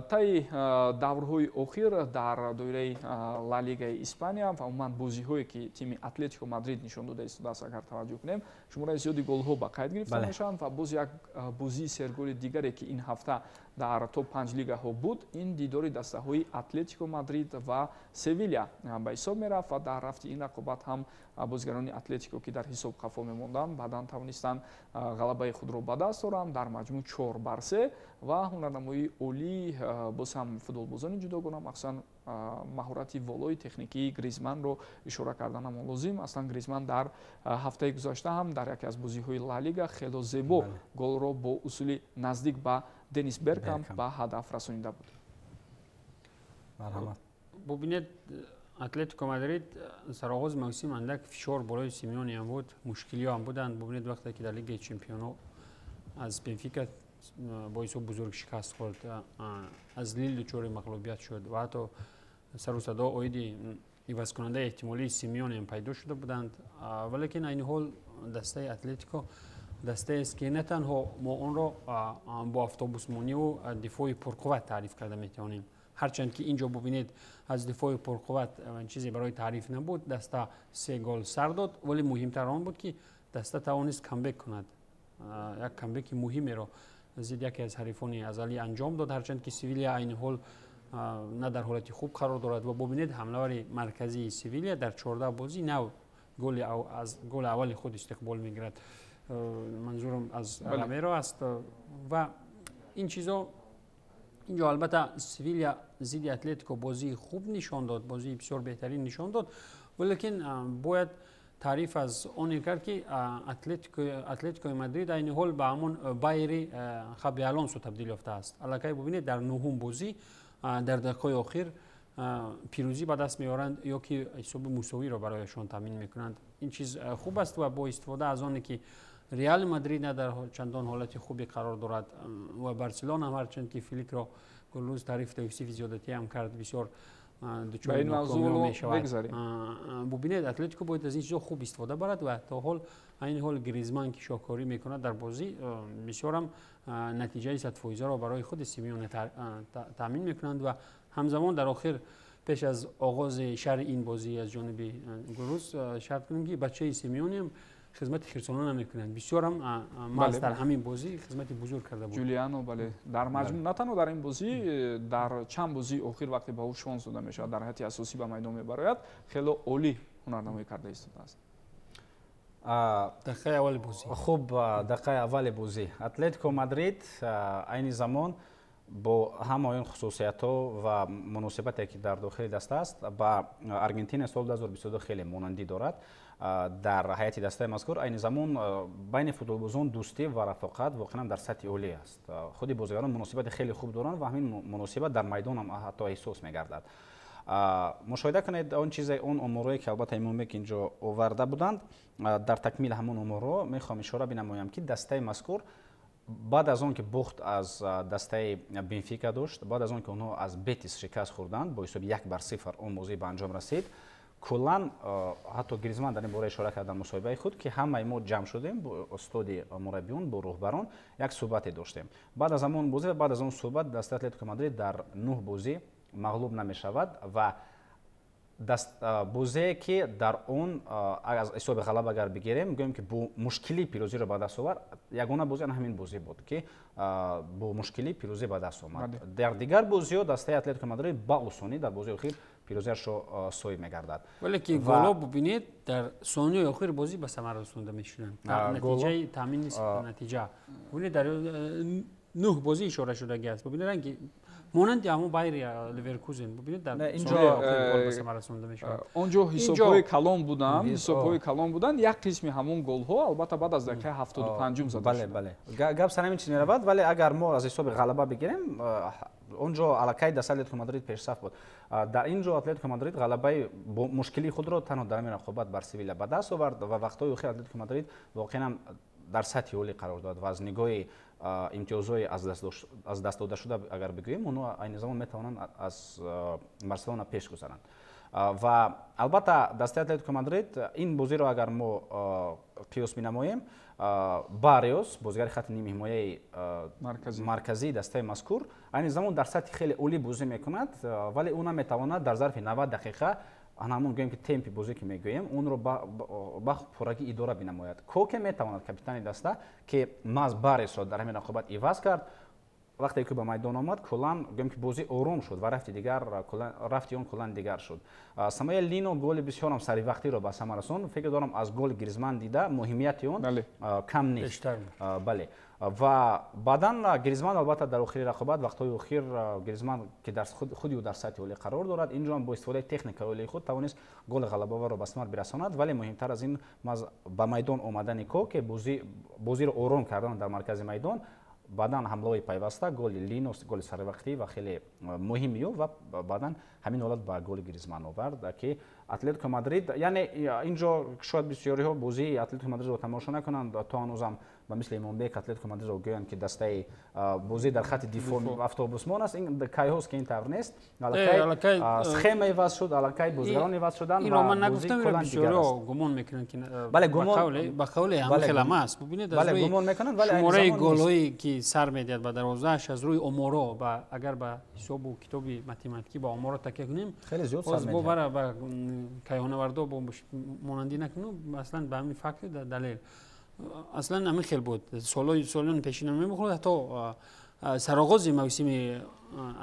Таи даврҳои охир дар доираи Ла Лигаи Испания ва умуман бозиҳое, ки тими Атлетико Мадрид нишон дода истодааст, агар таваҷҷӯҳ кунем, шумораи зиёди голҳо ба қайд гирифта мешаванд. Ва боз як бозии серголи дигаре, ки ин ҳафта дар топ 5 лигаҳо буд, ин дидори дастаҳои Атлетико Мадрид ва Севиля ба ҳисоб мерафт. Ва дар рафти ин рақобат ҳам бозигарони Атлетико, ки дар ҳисоб қафо мемонданд, баъдан тавонистанд ғалабаи худро ба даст оранд, дар маҷмӯъ 4-3. Ва ҳунарнамоии олии боз ҳам футболбозони ҷудогона, махсусан маҳорати волои техникии Гризманро ишора карданам лозим. Аслан Гризман дар ҳафтаи гузашта ҳам дар яке аз бозиҳои Ла Лига хело зебо голро бо усули наздик ба Денис Беркамп ба ҳадаф расонида буд. Марҳамат. Бубинед, Атлетико Мадрид сароғози мавсим андак фишор болои Симеоне ҳам буд, мушкилиҳо ҳам буданд. Бубинед, вақте ки дар Лигаи чемпионҳо аз Бенфика бо ҳисоб бузург шикаст хӯрд, аз Лил дучори мағлубият шуд ва ҳатто сару садо оиди ивазкунандаи эҳтимолии Симеоне ҳам пайдо шуда буданд. Валекин айни ҳол дастаи Атлетико дастаест, ки на танҳо мо онро бо автобусмониву дифои пурқувват таъриф карда метавонем. Ҳарчанд ки инҷо, бубинед, аз дифои пурқувват чизе барои таъриф набуд, даста се гол сар дод, вале муҳимтар он буд, ки даста тавонист камбек кунад, як камбеки муҳимеро зидди яке аз ҳарифони азалӣ анҷом дод, ҳарчанд ки Севилия айни ҳол на дар ҳолати хуб қарор дорад. Ва бубинед, ҳамлавари марказии Севилия дар 14 бозӣ нав аз голи аввали худ истиқбол мегирад, манзурам аз Ромеро аст. Ва ин чизо инҷо, албатта, Севилия зидди Атлетико бозии хуб нишон дод, бозии бисёр беҳтарин нишон дод, валекин бояд таъриф аз оне кард, ки Атлетикои Мадрид айни ҳол ба ҳамон Байери Хаби Алонсо табдил ёфтааст. Аллакай, бубинед, дар нуҳум бозӣ дар дақиқаҳои охир пирӯзӣ ба даст меоранд ё ки ҳисоби мусовиро барояшон таъмин мекунанд. Ин чиз хуб аст. Ва бо истифода аз оне ки Реали Мадрид на дар чандон ҳолати хубе қарор дорад ва Барселона ҳам, ҳарчанд ки Фликро Гулрӯз таъриф тавсифи зиёдатӣ ҳам кард, бисёр дучори нокомиҳо мешавад, бубинед, Атлетико бояд аз ин чизо хуб истифода барад. Ва то ҳол, айни ҳол Гризман, ки шоҳкорӣ мекунад дар бозӣ, бисёрам натиҷаи 100%-ро барои худи Симеоне таъмин мекунанд. Ва ҳамзамон дар охир, пеш аз оғози шарҳи ин бозӣ аз ҷониби Гулрӯз, шарт кунем, ки бачаи Симеонеам хизмати хирсона намекунанд, бисёрам маҳз дар ҳамин бозӣ хизмати бузург карда буд. Ҷулиано, бале. Дар маҷмӯъ на танҳо дар ин бозӣ, дар чанд бозии охир, вақте ба ӯ шонс дода мешавад, дар ҳайати асосӣ ба майдон мебарояд, хело олӣ ҳунарнамоӣ карда истодааст. Дақиқаи аввали бозӣ. Хуб, дақиқаи аввали бозӣ Атлетико Мадрид айни замон бо ҳамаи он хусусиятҳо ва муносибате, ки дар дохили даста аст, ба Аргентина соли 2022 хеле монандӣ дорад. Дар ҳайати дастаи мазкур айни замон байни футболбозон дӯстӣ ва рафоқат воқеан дар сатҳи олӣ аст. Худи бозигарон муносибати хеле хуб доранд ва ҳамин муносибат дар майдон ҳам ҳатто эҳсос мегардад. Мушоҳида кунед, он чизе, он оморое, ки албатта Имомбек инҷо оварда буданд, дар такмили ҳамон оморҳо мехоҳам ишора бинамоям, ки дастаи мазкур баъд аз он ки бохт аз дастаи Бенфика дошт, баъд аз он ки онҳо аз Бетис шикаст хӯрданд бо ҳисоби 1-0, он бозӣ ба анҷом расид. Куллан ҳатто Гризман дар ин бора ишора кард дар мусоҳибаи худ, ки ҳамаи мо ҷамъ шудем бо устоди мураббиён, бо роҳбарон як суҳбате доштем. Баъд аз ҳамон бозӣ ва баъд аз он суҳбат дастаи Атлетико Мадрид дар нӯҳ бозӣ мағлуб намешавад. Ва бозие, ки дар он аз ҳисоби ғалаба агар бигирем, гӯем ки бо мушкилӣ пирӯзиро ба даст овард, ягона бозӣ ана ҳамин бозӣ буд, ки бо мушкилӣ пирӯзӣ ба даст омад. Дар дигар бозиҳо дастаи Атлетико Мадрид ба осонӣ дар бозии охир пирӯзиашро соҳиб мегардад. Вале ки голо, бубинед, дар сонияи охири бозӣ ба самар расонда мешуданд, натиҷаи таъмини натиҷа. Бубинед, дар нӯҳ бозӣ ишора шудагӣ аст. Бубинед, ранги монанди ҳамон Байери Леверкузен, бубинед, дар гол ба самар расонда мешавад. Он ҷо ҳисобҳои калон буданд, ҳисобҳои калон буданд. Як қисми ҳамон голҳо албатта баъд аз дақиқаи 75-ум зада. Бале, бале, гап сар ҳамин чиз меравад. Вале агар мо аз ҳисоби ғалаба бигирем, он ҷо аллакай дастаи Атлетико Мадрид пешсаф буд. Дар ин ҷо Атлетико Мадрид ғалабаи бо мушкилии худро танҳо дар ҳамин рақобат бар Севиля ба даст овард. Ва вақтҳои охир Атлетико Мадрид воқеан дар сатҳи олӣ қарор дорад ва аз нигоҳи имтиёзҳои аз даст додашуда агар бигӯем, онҳо айни замон метавонанд аз Барселона пеш гузаранд. Ва албатта дастаи Атлетико Мадрид ин бозиро агар мо қиёс бинамоем, Барриос, бозигари хати нимҳимояи марказии дастаи мазкур, айни замон дар сатҳи хеле олӣ бозӣ мекунад, вале ӯ наметавонад дар зарфи 90 дақиқа ҳамон гӯем ки темпи бозӣ ки мегӯем, онро ба пуррагӣ идора бинамояд. Коке метавонад, капитани даста, ки маҳз Барриосро дар ҳамин рақобат иваз кард. Вақте ки ба майдон омад, куллан гӯем ки бозӣ ором шуд ва рафти дигар рафти он куллан дигар шуд. Самуэл Лино голи бисёрам саривақтиро ба самар расонд. Фикр дорам, аз голи Гризман дида муҳимияти он кам нест. Бале. Ва баъдан Гризман албатта дар охири рақобат, вақтҳои охир Гризман, ки дар худи ӯ дар сатҳи олӣ қарор дорад, инҷо ҳам бо истифодаи техникаи олии худ тавонист голи ғалабаоварро ба самар бирасонад. Вале муҳимтар аз ин ба майдон омадани Коке, бозиро ором кардан дар маркази майдон, баъдан ҳамлаҳои пайваста, голи Лино, голи саривақтӣ ва хеле муҳими ӯ, ва баъдан ҳамин ҳолат ба голи Гризман овард, ки Атлетико Мадрид, яъне инҷо шояд бисёриҳо бозии Атлетико Мадридро тамошо накунанд, то ҳанӯзам ба мисли Имомбек Атлетико Мадридро гӯянд ки дастаи бозӣ дар хати дифоъ автобусмон аст. Ин кайҳост ки ин тавр нест. Аллакай схема иваз шуд, аллакай бозигарон иваз шуданд. Инро ман нагуфтам, бисёриҳо гумон мекунанд ки бале, гумон ба қавле ҳамин хел ҳам аст. Бубинед, аз рӯи гумон мекунанд, вале шумораи голҳое ки сар медиҳад ба дарвозааш, аз рӯи оморо, агар ба ҳисобу китоби математикӣ ба оморо такя кунем, хеле зиёд сар медиҳад. Боз бара ба кайҳонавардо бо монандӣ накунем, аслан ба ҳамин факт далел. Аслан ҳамин хел буд. Солҳои пешина мемехӯрд, ҳатто сароғози мавсими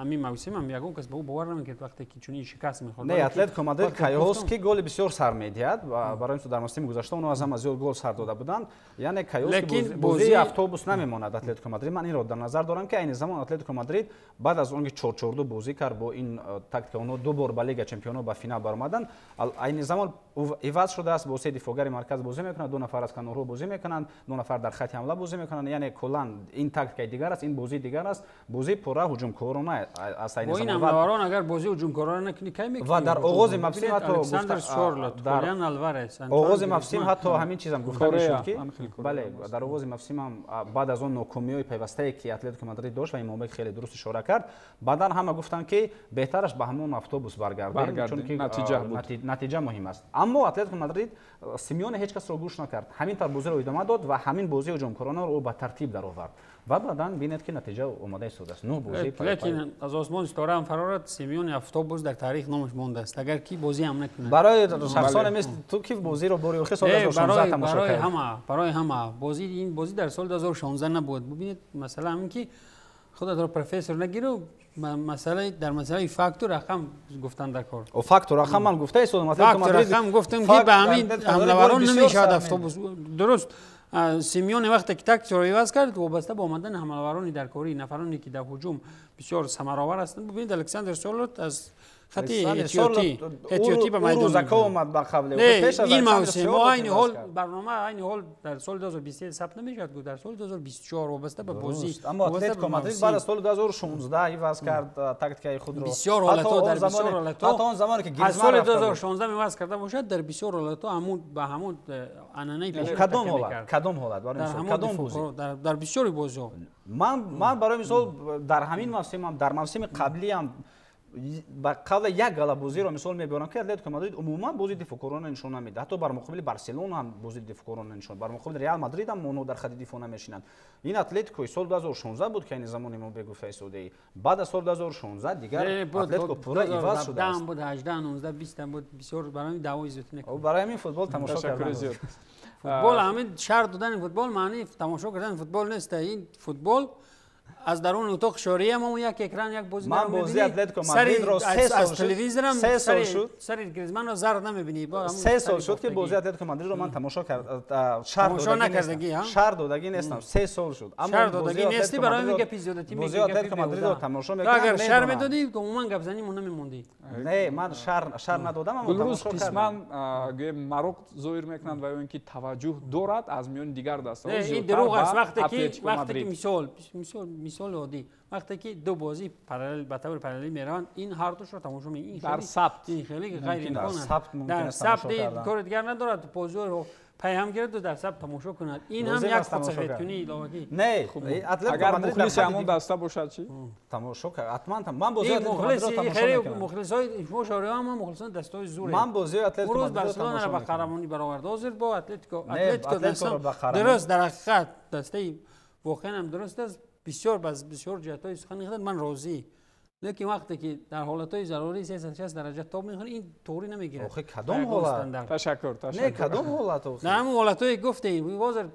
ҳамин мавсим ҳам ягон кас ба ӯ бовар намекард, вақте ки чунин шикаст мехӯрд. Не, Атлетико Мадрид кайҳост ки голи бисёр сар медиҳад. Барои мисол дар мавсими гузашта онҳо аз ҳама зиёд гол сар дода буданд. Яъне кайҳост ки бозии автобус намемонад Атлетико Мадрид. Ман инро дар назар дорам, ки айни замон Атлетико Мадрид баъд аз он ки 4-4-2 бозӣ кард, бо ин тактика онҳо ду бор ба Лига Чемпионҳо ба финал баромаданд. Айни замон иваз шудааст, бо се дифоъгари марказ бозӣ мекунад, ду нафар аз канорҳо бозӣ мекунанд, ду нафар дар хати ҳамла бозӣ мекунанд. Яъне куллан ин тактикаи дигар аст, ин бозии дигар аст, бозии пурра ҳуҷумкорона аст. Бо ин ҳамлаварон агар бозии ҳуҷумкорона накунӣ, кай мекунӣ? Ва дар оғози мавсим ҳатто Александр Сорлот, Хулиан Алварес, оғози мавсим ҳатто ҳамин чизам гуфта мешуд ки бале, дар оғози мавсим ҳам баъд аз он нокомиҳои пайвастае ки Атлетико Мадрид дошт ва Имомбек хеле дуруст ишора кард, баъдан ҳама гуфтанд ки беҳтараш ба ҳамон автобус баргардем, чунки натиҷа муҳим аст. Аммо Атлетико Мадрид Симеоне ҳеҷ касро гӯш накард, ҳамин тавр бозиро идома дод ва ҳамин бозии ҳуҷумкоронаро ӯ ба тартиб даровард ва баъдан бинед ки натиҷа омода истодааст. 9 бозӣ. Лекин аз осмон ситора ҳам фарорад, Симеоне автобус дар таърих номаш мондааст, агар ки бозӣ ҳам накунад. Барои шахсоне мисли ту ки бозиро бори охир соли 2016 тамошо кард. Барои ҳама бозӣ, ин бозӣ дар соли 2016 набуд. Бубинед, масъала ҳамин ки худатро профессор нагиру, масъала дар масъалаи факту рақам гуфтан дар кор. Факту рақам ман гуфта истодам. Факту рақам гуфтам ки ба ҳамин ҳамлаварон намешавад автобус. Дуруст, Симеоне вақте ки тактикаро иваз кард, вобаста ба омадани ҳамлаварони даркорӣ, нафароне ки дар ҳуҷум бисёр самаровар ҳастанд. Бубинед, Александр Сорлот аз хати Этиотӣ ба майдон рӯзако омад ба қавле. Ин мавсим мо айни ҳол барнома айни ҳол дар соли 2023 сабт намешавад, гу дар соли 2024 вобаста ба бозӣ. Аммо Атлетико Мадрид баъд аз соли 2016 иваз кард тактикаи худро. Бисёр ҳолатҳо, дар бисёр ҳолатҳо ҳатто он замоне ки Гризман аз соли 2016 иваз карда бошад, дар бисёр ҳолатҳо ҳамон ба ҳамон ананаи пеш. Кадом ҳолат? Кадом ҳолат? Барои мисол кадом бозӣ? Дар бисёри бозиҳо. Ман барои мисол дар ҳамин мавсим ҳам, дар мавсими қаблӣ ҳам ба қавле як гала бозиро мисол мебарам ки Атлетико Мадрид умуман бозии дифоъкорона нишон намедиҳад. Ҳатто бар муқобили Барселона ҳам бозии дифоъкорона нишон, бар муқобили Реал Мадрид ҳам онҳо дар хати дифоъ намешинанд. Ин Атлетикои соли 2016 буд ки айни замон мо бегуфта истодаи. Баъд аз соли 2016 дигар Атлетико пурра иваз шудааст. 17 буд, 18, 19, 20 буд, бисёр барои даъвои зиёд накард. Барои ҳамин футбол тамошо кардан. Футбол ҳамин шарт додани футбол маънии тамошо кардани футбол нест. Ин футбол аз дарун утоқ шориям ҳамон як экран як бозӣ ман бозии Атлетико Мадридро 3 сол аз телевизорам 3 сол шуд, сари Гризманро зард намебинӣ. 3 сол шуд ки бозии Атлетико Мадридро ман тамошо кард, шарт додагӣ нестам. 3 сол шуд, аммо шарт додагӣ нестӣ, барои ҳамин гапи зиёдатӣ мегӯӣ. Бозии Атлетико Мадридро тамошо мекардам. Агар шарт медодӣ, умуман гапзанӣ мо намемондӣ. Не, ман шарт надодам, аммо тамошо кардам. Қисман гӯем мароқ зоҳир мекунанд ва ё ин ки таваҷҷӯҳ дорад аз миёни дигар дастаҳо. Ин дурӯғ аст. Вақте ки мисол оддӣ, вақте ки ду бозӣ параллел ба таври параллелӣ мераванд, ин ҳардушро тамошо мекунӣ. Дар сабт ин хеле ғайриимкон аст. Дар сабт кори дигар надорад. Бозиҳоро Пайҳам гирад дар саб тамошо кунад. Ин ҳам як худсафедкунӣ иловагӣ. Не, агар мухлиси ҳамон даста бошад чӣ? Тамошо ҳатман ман бозии Атлетико Мадридро тамошо мекунам. Мухлисои шумо шориҳо ҳам мухлисони дастои зуре. Ман бозии Атлетико Мадридро Барселонаро ба қаҳрамонӣ баровард. Ҳозир бо Атлетико дуруст, дар ҳақиқат дастаи воқеан ҳам дуруст аст. Бисёр ба бисёр ҷиҳатҳои сухани худат ман розӣ. Лекин вақте ки дар ҳолатҳои зарурӣ 360 дараҷа тоб мехӯрӣ, ин туғрӣ намегирад. Охи кадом ҳолат? Ташаккур, ташаккур. Не, кадом ҳолат охи? Дар ҳамон ҳолатҳое гуфтем, ҳозир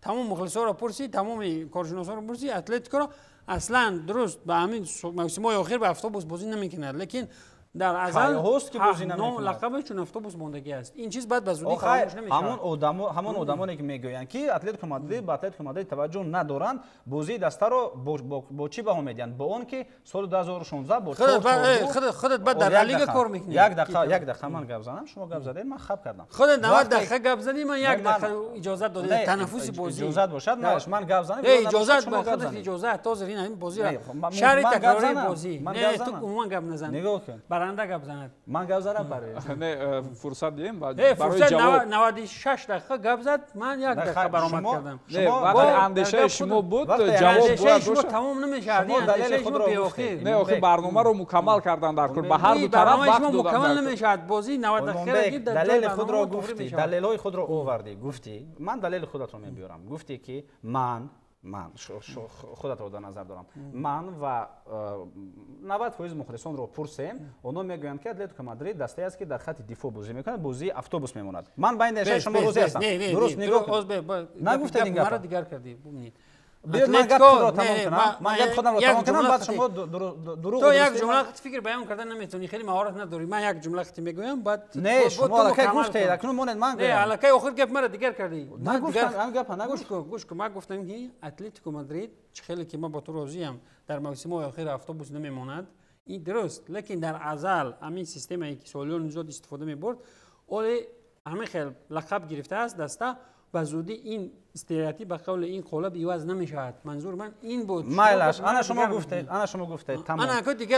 тамом мухлисоро пурсӣ, тамоми коршиносоро пурсӣ, Атлетикоро аслан дуруст ба ҳамин мавсимҳои охир ба автобус бозӣ намекунад, лекин дар азал лақабаш чун автобус мондагӣ аст. Ин чиз баъд ба зудӣ фаромӯш намешавад. Ҳамон одамоне ки мегӯянд ки Атлетико Мадрид ба Атлетико Мадрид таваҷҷӯҳ надоранд, бозии дастаро бо чӣ баҳо медиҳанд? Бо он ки соли 2016 бо худат баъд дар Лига кор мекунӣ. Як дақиқа, як дақиқа ман гап занам, шумо гап задед, ман хаб кардам. Худат 90 дақиқа гап задӣ, ман як дақиқа иҷозат додем танаффуси бозӣ. Иҷозат бошад, ман гап занам. Иҷозат ба худат иҷозат, ҳозир ин ҳамин бозиро шаҳри такрории бозӣ. Не, ту умуман гап назан. Нигоҳ кун. Баранда гап занад. Ман гап задам барои. Не, фурсат диҳем барои ҷавоб. 96 дақиқа гап зад, ман як дақиқа баромад кардам. Не, вақте андешаи шумо буд, ҷавоб бояд бошад. Тамом намешавад. Андешаи шумо беохир. Не, охир барномаро мукаммал кардан дар кор. Ба ҳар ду тараф вақт додан. Мукаммал намешавад. Бозӣ 90 дақиқа дар далели худро гуфтӣ, далелҳои худро овардӣ, гуфтӣ. Ман далели худатро мебиёрам. Гуфтӣ ки ман худатро дар назар дорам. Ман ва 90% мухлисонро пурсем, онҳо мегӯянд ки Атлетико Мадрид дастае аст ки дар хатти дифоъ бозӣ мекунад, бозии автобус мемонад. Ман ба ин андешаи шумо розӣ ҳастам. Дуруст нигоҳ кун. Нагуфтед ин гапро. Маро дигар кардӣ, бубинед. Биёед ман гап худро тамом кунам. Ман гап худамро тамом кунам, баъд шумо дурӯғ. Ту як ҷумла фикр баён кардан наметавонӣ, хеле маҳорат надорӣ. Ман як ҷумла хати мегӯям, баъд не, шумо аллакай гуфтед, акнун монед ман гӯям. Не, аллакай охир гап маро дигар кардӣ. Нагуфтам, ҳамин гапа нагуфт. Гӯш кун, ман гуфтам ки Атлетико Мадрид чӣ хеле ки ман бо ту розиям, дар мавсимҳои охир автобус намемонад. Ин дуруст, лекин дар азал ҳамин системае ки солиёни зиёд истифода мебурд, оле ҳамин хел лақаб гирифтааст даста. Ба зудӣ ин стереотип ба қавли ин қолаб иваз намешавад. Манзур ман ин буд. Майлаш, ана шумо гуфтед, ана шумо гуфтед, тамом.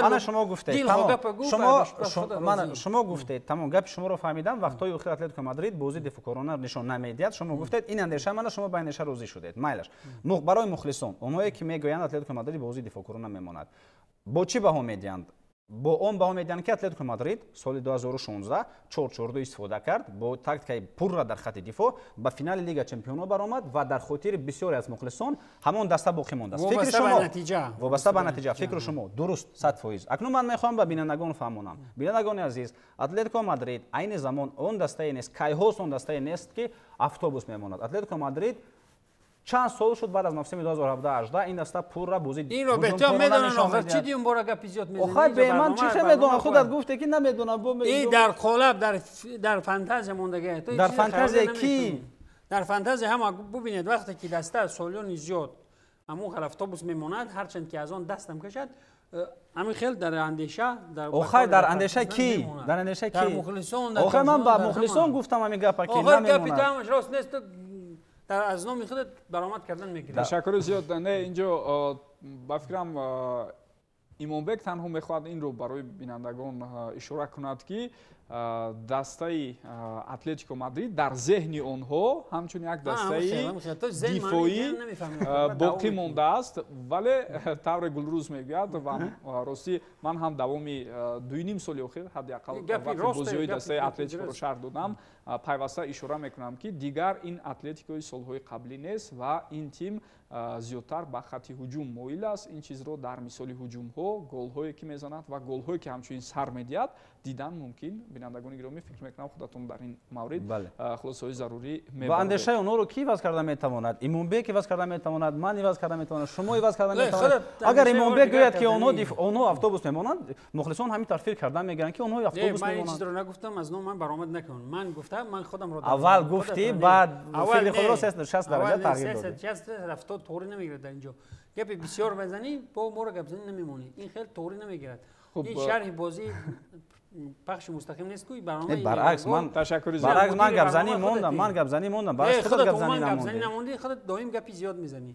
Ана шумо гуфтед, тамом. Шумо гуфтед, тамом, гапи шуморо фаҳмидам. Вақтҳои охир Атлетико Мадрид бозии дифоъкорона нишон намедиҳад. Шумо гуфтед, ин андеша мана, шумо ба андеша розӣ шудед. Майлаш. Барои мухлисон, онҳое ки мегӯянд Атлетико Мадрид бозии дифоъкорона мемонад, бо чӣ баҳо медиҳанд? Бо он баҳо медиҳанд ки Атлетико Мадрид соли 2016 4-4-2 истифода кард, бо тактикаи пурра дар хатти дифоъ ба финали Лига Чемпионҳо баромад ва дар хотири бисёре аз мухлисон ҳамон даста боқӣ мондааст. Фикри шумо вобаста ба натиҷа, фикри шумо дуруст 100%. Акнун ман мехоҳам ба бинандагон фаҳмонам. Бинандагони азиз, Атлетико Мадрид айни замон он дастае нест, кайҳост он дастае нест ки автобус мемонад. Атлетико Мадрид чанд сол шуд баъд аз мавсими 2017-18 ин даста пурра бозӣ инро беҳтар медонанд. Охир чӣ дим бора гапи зиёд мезанӣ? Охир бе ман чӣ хел медонам? Худат гуфте ки намедонам. Ин дар қолаб, дар фантазия мондагӣ. Дар фантазия кӣ? Дар фантазия ҳама. Бубинед, вақте ки даста солиёни зиёд ҳамон хел автобус мемонад, ҳарчанд ки аз он дастам кашад, ҳамин хел дар андеша. Охир дар андеша кӣ? Дар андеша кӣ? Дар мухлисон. Охир ман ба мухлисон гуфтам ҳамин гапа ки намемонад. Охир гапи ту ҳамаш рост нест. Дар аз номи худат баромад кардан мегирад. Ташаккури зиёд. Не, инҷо ба фикрам Имонбек танҳо мехоҳад инро барои бинандагон ишора кунад ки дастаи Атлетико Мадрид дар зеҳни онҳо ҳамчун як дастаи дифоӣ боқӣ мондааст, вале тавре Гулрӯз мегӯяд ва ростӣ ман ҳам давоми 2.5 соли охир ҳадди ақал вақти бозиҳои дастаи Атлетикоро шарҳ додам, пайваста ишора мекунам ки дигар ин Атлетикои солҳои қаблӣ нест ва ин тим зиёдтар ба хатти ҳуҷум моил аст. Ин чизро дар мисоли ҳуҷумҳо, голҳое ки мезанад ва голҳое ки ҳамчунин сар медиҳад дидан мумкин. Бинандагони гиромӣ, фикр мекунам худатон дар ин маврид хулосаҳои зарурӣ мебаред. Ва андешаи онҳоро ки иваз карда метавонад? Имонбек иваз карда метавонад, ман иваз карда метавонам, шумо иваз карда метавонад. Агар Имонбек гӯяд ки онҳо автобус мемонанд, мухлисон ҳамин тавр фикр карда мегиранд ки онҳо автобус мемонанд. Ман ин чизро нагуфтам, аз ном ман баромад накун. Ман гуфтам, ман худамро аввал гуфтӣ, баъд фикри худро 360 дараҷа тағйир додӣ. 370 туғри намегирад дар инҷо. Гапи бисёр мезанӣ, бо моро гапзанӣ намемонӣ. Ин хел туғри намегирад. Ин шарҳи бозӣ пахши мустақим нест ку барнома. Баръакс ман ташаккури зиёд. Баръакс ман гапзанӣ мондам, ман гапзанӣ мондам. Баръакс худат гапзанӣ намондӣ. Худат доим гапи зиёд мезанӣ.